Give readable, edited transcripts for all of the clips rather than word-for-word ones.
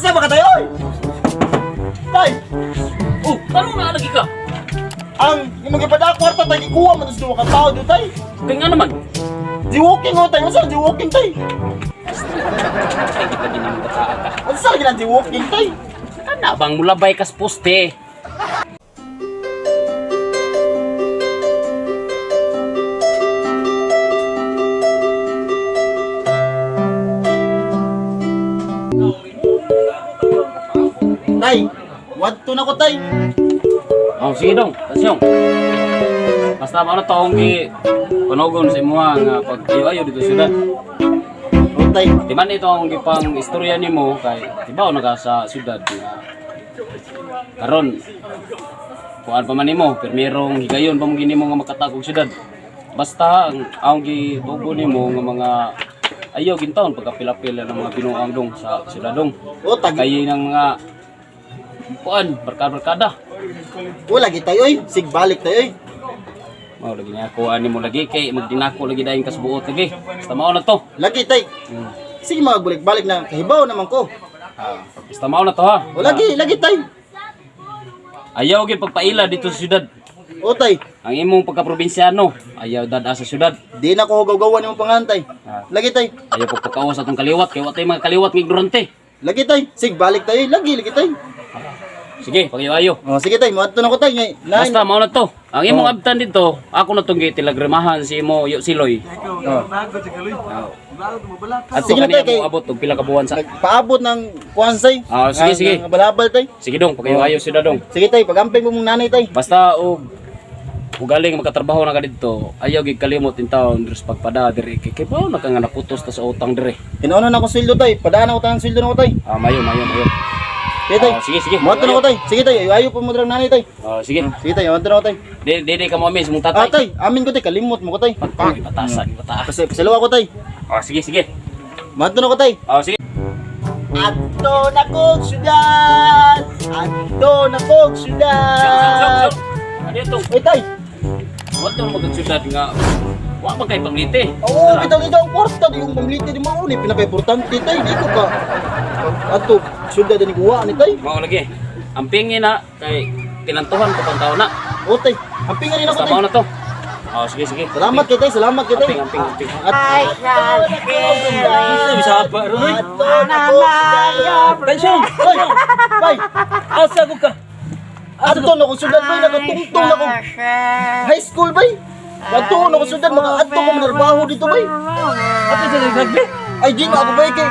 Asa ba ka tayo? Oy? Tay, Oh, tanong na lagi ka. ang imong gipada kwarta tay gikuha man sa duha ka tao do tay. Kaya nga naman. Di walking oh tay, unsa di walking tay? Ay, kita din ang bataa ka. Unsa lagi nang di walking tay? Kana bang mulabay kas poste? Tay, wadto na ko tay. Oh, sige dong, tasyong. Basta ano taong gi panogon sa imuha nga pag ayo-ayo dito sa syudad. Oh tay, Di man ito ang gipang istorya nimo kay di ba na ka sa syudad nga karon kuan pa man nimo pirmirong higayon pa mo gini mo nga makatagog syudad. Basta ang ang gitugo nimo nga mga ayaw gintaon pagkapila-pila ng mga binuang dong sa syudad dong. oh tag Kay ng mga kuan barkada-barkada. oh lagi tay oy, sig balik tay oy. Mao lagi niya kuan nimo lagi kay magdinako lagi dayon kas buot lagi. Basta mao na to. Lagi tay. Sige magbalik-balik na kahibaw naman ko. Ah, basta mao na to ha. Oh lagi, lagi tay. Ayaw gyud pagpaila dito sa syudad. Oh tay, Ang imong pagkaprobinsyano, ayaw dada sa syudad. di na ko hugaw-gawan imong pangantay. Ah. Lagi tay. Ayaw pagpakawas atong kaliwat kay wa tay mga kaliwat nga ignorante. Lagi tay, sig balik tay, lagi lagi tay. Sige, pagayo-ayo. Oh sige tay, moadto na ko tay ngay. Lain. Basta mao na to. Ang imong Oh. abtan dito, ako na tong gitilagramahan si imo Yo Siloy. Oh. At Sige na, kaniya tay, kay- mo abot og pila ka buwan sa. Nagpaabot ng kuan say. Ah, sige, sige. Ng balabal tay. Sige dong, pagayo-ayo syudad dong. Sige tay, pagamping mo mong nanay tay. Basta og ugaling makatrabaho na ka didto, ayaw gid kalimot in taon diri sa pagpada diri kay kay pa na ka nga nakutos ta sa utang diri. Hinuon na ako sweldo tay, padaan ako tanang sweldo na ko tay. Ah, mayo mayo mayo. Sige tay. Ah, sige sige. Moadto na ko tay. Sige tay, ayo po mo drang nanay tay. Ah, sige. Sige tay, moadto na ko tay. Di di di ka mo amin sa mong Ah tatay. tay, amin ko tay, kalimot mo ko tay. Pag batasan, bataa. Kasi pasalawa ko tay. Ah, sige sige. Moadto na ko tay. Ah, sige. Adto na kog syudad. Adto na kog syudad. Ano ito? Oy tay. What mo magsyudad nga? Wa man kay panglite. Oo, bitaw dito ang kwarta di yung pamlite di mao ni pinaka-importante tay, di ko ka. Adto syudad ni kuha ni tay. Mao lagi. Ang pingi na kay tinantuhan ko pang taon na. O tay, ampingan rin ako Basta tay. mao na to. Ah, sige sige. Salamat kay tay, salamat kay tay. Amping amping amping. At Bisa pa ron. Adto na kog syudad. Tension. Oy, bay. Asa ko ka? Adto na kog syudad bay, nakatungtong na kog high school bay. Adto na kog syudad, maka adto ko manarbaho dito bay. Ato sa rugby? Ay di na ako bay kay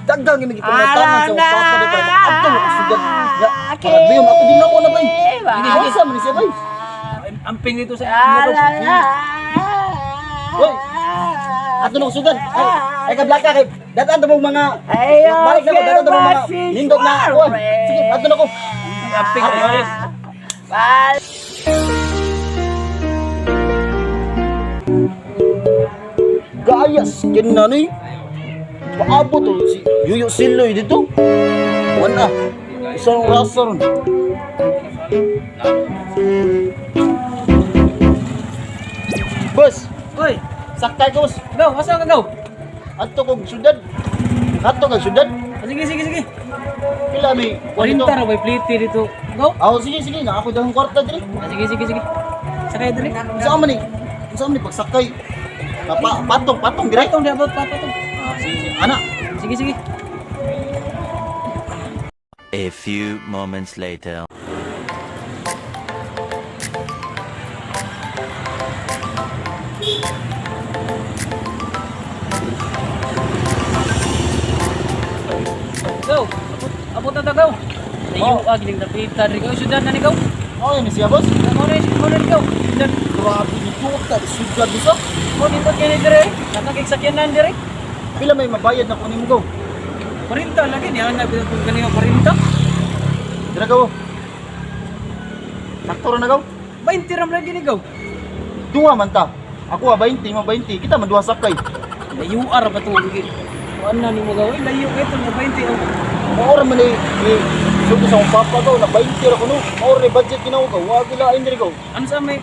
daghang yung nagipangataman sa akong papa di para makaadto na kog syudad. Ya, para bayon ako din ako na bay. Asa man ni siya bay? Amping dito sa imo. Hoy. Ato na kog syudad. Ay, ay kablaka kay datan mong mga balik na ko datan mong mga nindot na kuan. Sige, ato na ko. Amping ay. Gayas kinani. Paabot to si Yuyo Siloy dito. Wala. Isang rasa ron. Boss, Oy, sakay ko boss. go, asa ka go? Adto kog syudad. Adto kag syudad. Ah, sige sige sige. Pila may kuan dito. 40 ra bay plate dito. Go. Ah, sige sige, na ako dahong kwarta diri. Ah, sige sige sige. Sakay diri. Saan man ni? Saan man ni pagsakay? Pa, patong patong diri. Patong di abot pa patong. Ah, sige sige. Ana, Sige sige. A few moments later. Go. Abot abot na ta go. Layo ah gining dapita diri go. Sudan na ni go. oh ni siya boss. Mo na mo na ni go. Sudan. Grabe ni tuta, syudad bisa. Mo dito kini diri. Nakakigsakyanan diri. Pila may mabayad na kunin mo go. 40 lagi niya na kung kanino 40. Dira go. Sakto ra na go. 20 ram lagi ni go. Duha man ta. Ako ah 20, mo 20. Kita man duha sakay. Layo ar ba itong lagi? Kuan na ni mo gawin, layo kayo itong 20 oh. Mao ra man ni ni sugo sa akong papa go na 20 ra kuno. Mao ra ni budget ginawa ko. Wa gila diri go. Ano sa may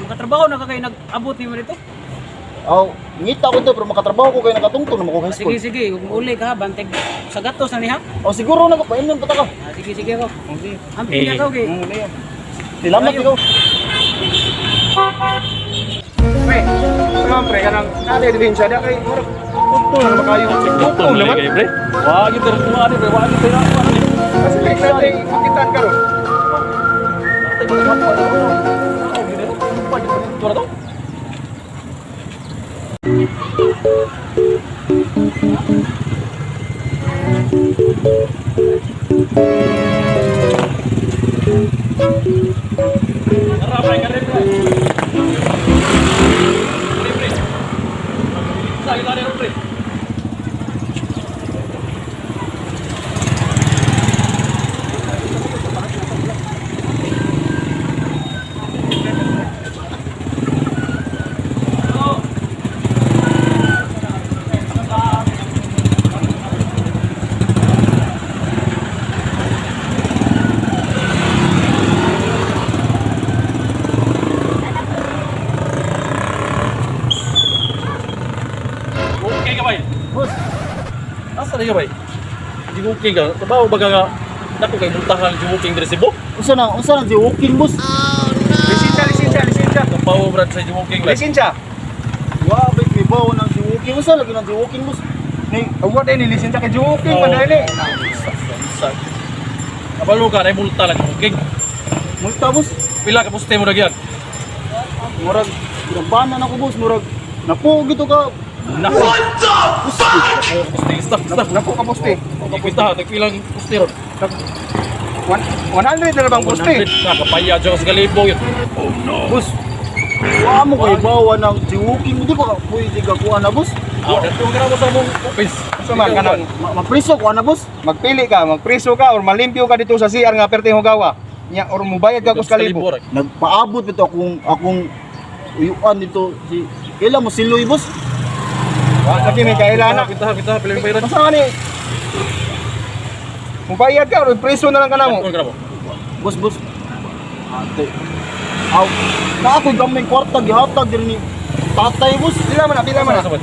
makatrabaho na ka kayo nag-abot ni mo dito? Aw, ngita ko to pero makatrabaho ko kay nakatungtong na mo ko high school. Sige, sige, kung uli ka ha, banteg sa gatos na niya. O siguro na ko paingon pa ta ka. Ah, sige, sige ko. Okay. Ang pina ka, okay. Salamat ikaw. Pre, sama pre kanang naa ebidensya da kay murag utol na makayo. Utol naman kay pre. Wa gyud tara kuha ni pre, wa gyud tara kuha ni. Kasi like natin makitaan karon. Tara pre, kare pre. Pre, pre. Sa kita ni pre. Okay ka bay. Boss, Asa na ka bay? Di okay ka. Trabaho ba ka nga? Dako kay multahan di walking diri Cebu. unsa na si walking, boss? Lisensya, lisensya, lisensya. Trabaho brad sa di walking lang. Lisensya. Wa bay kibaw nang si walking. Unsa lagi nang si walking, boss? Ni Awat ay ni lisensya kay joking Oo. man dali. Sa Kabalo ka na multa lang walking. multa, boss. Pila ka poste mo nagyan? Murag ginabanan ako, boss. Murag napo gito ka. Nako. What the fuck? Poste, stop, stop. Napo ka poste. Ipita, tagpilang poste ron. 100 na bang poste? 100 na kapaya dyan sa galibo yun. Oh no. Boss, wa mo kay bawa ng si walking. Di ba ka pwede ka kuha na, boss? Ah, dato ka na mo sa mong office. Unsa man kanang Mapriso kuha na, boss. magpili ka, magpreso ka or malimpyo ka dito sa CR nga perting hugawa. Nya or mubayad ka kus kalibo. Nagpaabot bitaw akong uyuan dito si kailan mo siloy, boss. Wa lagi may kailana. Kita, kita, pila yung bayaran. Unsa man ni? Mubayad ka or preso na lang ka namo. Dato ka na mo. Boss, boss. Ate. Aw, na ako gamay kwarta gihatag diri ni tatay, boss. Pila man na, pila man na. Sa man.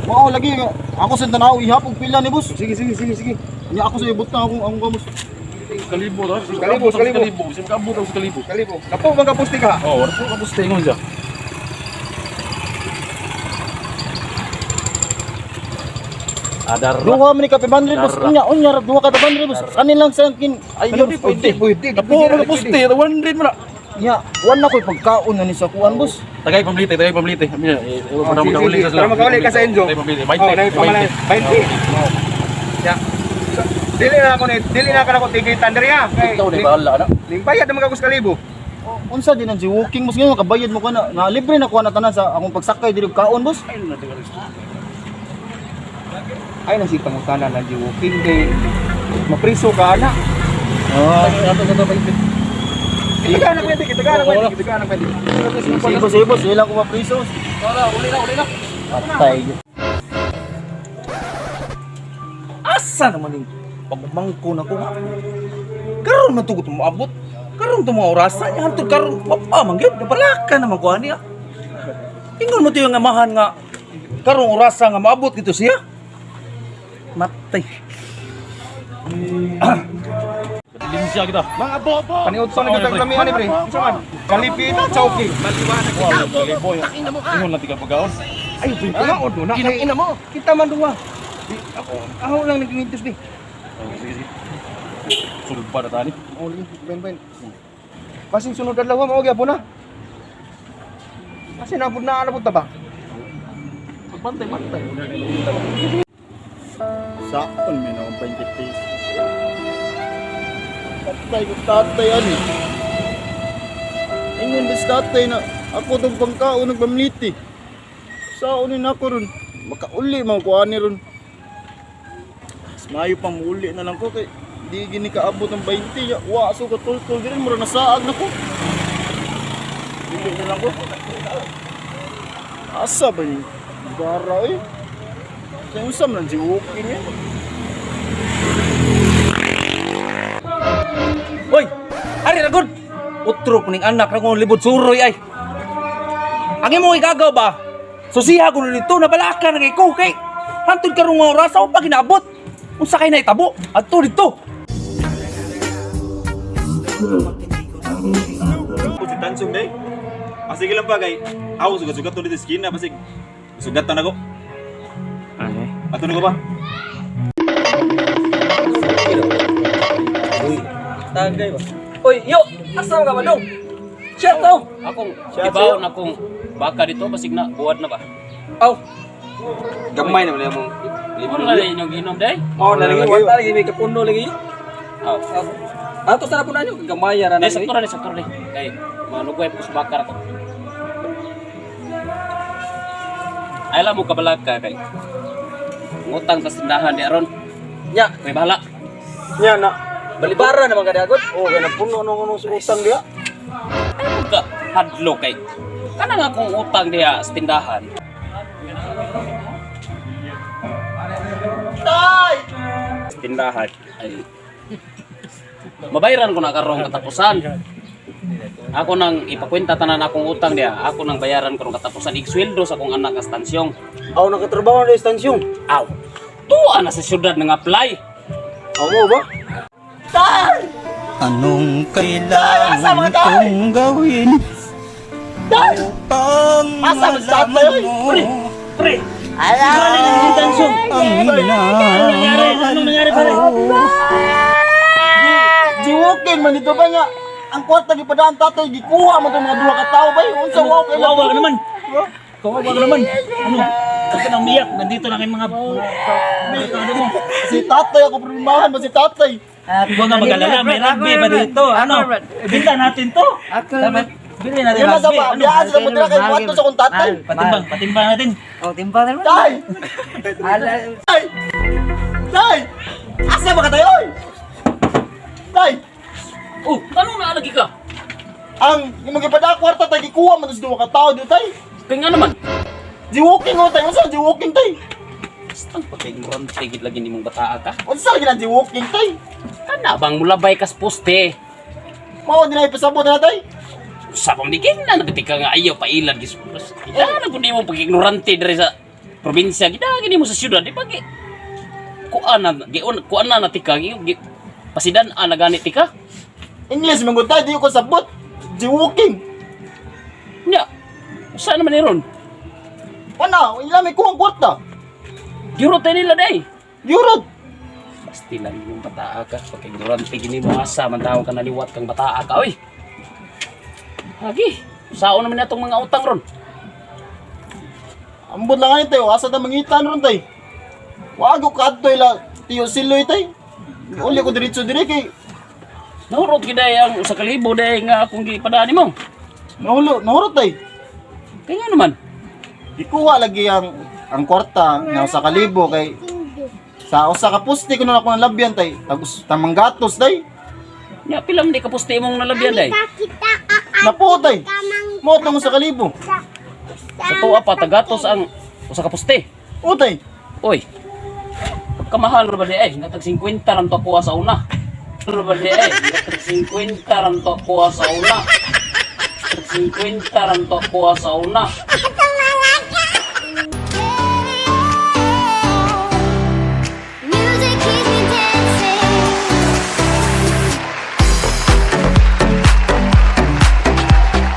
Mao lagi ako sa tanaw ihapog pila ni boss. Sige, sige, sige, sige. Nya ako sa ibutang akong gamos. Kalibo to. Kalibo, kalibo. Kalibo. Sim kaabot ako sa kalibo. Kalibo. Napo man ka poste ka. Oh, wala po ka poste ngon siya. Adar. Duha man ni ka 500, boss. Tara. Unya unya ra duha ka 500, boss. Kanin lang sa kin. Ay, hindi pwede. Pwede. Napo mo poste, 100 mo na. Nya, wan na ko'y pagkaon na ni sa kuan, boss. Tagay pamlite, tagay pamlite. Amina, eh, Oh, para sige, makauli sige. ka sila. Para makauli ka sa Enzo. Tagay pamlite, Oh, 20, dahil pamalay. 20. 20. Ya. So, dili na ako ni, dili na ka nako tigitan diri ha. Kay Ikaw ni bahala na. Limbayad naman ka kus kalibo. Unsa din ang si walking, boss, ngayon kabayad mo ka na. Na libre na kuha na tanan sa akong pagsakay diri og kaon, boss. Ay nang si pangutana na di walking kay mapriso ka ana. Ah, Ato sa to Kita na pwede, kita na pwede, kita na pwede. sige, boss, sige, boss, ilang ko mapriso. Wala, uli na, uli na. Patay. Asa naman yung pagmangko na ko nga. Karon man tugot moabot. Karon to mga orasan niya hantod karon pa man gyud nabalaka naman ko ani. Ah. Ingon mo to yung amahan nga karong orasa nga moabot dito siya. Matay. Linsya kita. Paniud sa nagutang kami ani pre. Unsa man? Kalipita chowking. Wow, kalibo. Ingon lang tika pagkaon. Ay, ano na. Ina mo. Kita man duwa. Di ako ako lang nagmintos di. Oh, sige, sige. Sulod pa na tani. Oh, ben ben. Basing sunod adlaw mao gyapon na. Kasi napud na napud ta ba? Pagbantay, bantay. Saon may na akong 20 pesos. Patay ko tatay ani. Ingon bis tatay na ako tong pangkaon nagpamliti. Saon ni nako ron. Makauli man ko ani ron. Mas maayo pang muuli na lang ko kay di gini kaabot ng 20. Ya, wa so ka tultol diri mura nasaag na ko. Dili na lang ko. Asa ba ni? Gara eh. Sa unsa man si walking eh. Oy, ari ra gud. Utro kuning anak ra kong libod suroy ay. Ang imo igagaw ba? Susiha ko na dito, nabalaka na kay ko kay hantod karong nga oras ako pa ginaabot. Unsa kay naitabo? Adto dito. Ako si Tansong day. Pasig lang pa kay. Ako sugat-sugat to dito sa skin na pasig. Sugatan ako. Ay. Ato na ko ba? Tagay ba? Oy, yo! Asa ka ba dong? Shit, oh! Akong ibaw na akong baka dito basig na buwad na ba. Aw, Gamay naman imong Ano na inyong ginom day? oh, na lagi, wala lagi, may kapuno lagi yo. Aw. Ato sa na po na nyo, gamay ra na. Dai sakto ra ni, sakto ra ni. Kay manugway po sa baka ra ko. Ay lang mo kabalaka kay ngutang tas tindahan di aron. Nya, May bahala. Nya na. balibara naman kada agad. Oh, kay napuno no kuno sa utang diha. Ay ka hadlo kay kanang akong utang diha sa tindahan. Tay! Sa tindahan ay mabayaran ko na karong katapusan. Ako nang ipakwenta tanan akong utang diha. Ako nang bayaran karong katapusan igsweldo sa akong anak nga stansyong. Aw nakatrabaho na istansyon. Aw. Tuwa na sa syudad nga apply. Aw mo ba? Tay! Anong kailangan kong gawin Tay! upang Asa man sa tatay? oy? mo Pre, Ala! ang minamahal? Anong nangyari pare? Jiwokin man dito ba nga? Ang kwarta gipadaan tatay gikuha man tong mga duha ka tawo bay. Unsa wa kay Kawawa ka naman. Kawawa ka naman. Ano? Huwag ka nang umiyak. Nandito lang yung mga ano mo. Si tatay ako problemahan ba si tatay? Huwag nga mag-alala. May rugby ba dito? Ano? Binta natin to. Dapat bilhin natin Yun na sa rugby. pa, Ano? biyaan sila mo dira kay kwarto sa akong tatay. Patimbang, patimbang natin. Oh, timbang na Tay! Tay! Tay! Asa ba ka tayo? Oy? Tay! Oh, tanong na lagi ka. Ang imong gipadaan kwarta tay gikuha man to sa duha ka tawo dito tay. Kay nga naman. Jiwoking oh tay, unsa jiwoking tay? Basta pagka-ignorante gid lagi nimong bataa ka. Unsa lagi na jiwoking tay? Kana bang mulabay kas poste? Mao din ay pasabot na tay. Sa pang na nagti ka nga ayaw pailad gis. Gidana gud nimo pag-ignorante diri sa probinsya gidana gid nimo sa syudad di ba gi kuan na giun kuan na tika gi pasidan na gani tika. English man gud tay, di ko sabot. Jiwoking. Nya. Usa naman ni ron? Ana, ila may kuha ang kwarta. Giuro tayo nila day. Giurot. Basti lang yung bataa ka. Pag-ignorante gini mo asa man tawo ka naliwat kang bataa ka oy. Lagi. Sao naman na itong mga utang ron? Ambot lang ani tayo, asa ta mangitan ron tay. Wago ka adto ila tiyo siloy tay. Uli ko diretso dire kay Nahurot gid ay ang usa ka libo day nga akong gipadaan nimo. nahulo, nahurot tay. Kaya nga naman. Ikuha lagi ang kwarta nga usa ka libo kay sa usa ka poste kuno ako nalabyan tay. Tagos tamang gatos tay. Nya pila man di ka poste imong nalabyan day. Napo tay. Mo tong usa ka libo. Sa tuwa pa tagatos ang usa ka poste. O tay. Oy. Pagkamahal ra ba di ay, natag 50 ram to kuha sa una. Ra ba di ay, natag 50 ram to kuha sa una. 50 ram to kuha sa una.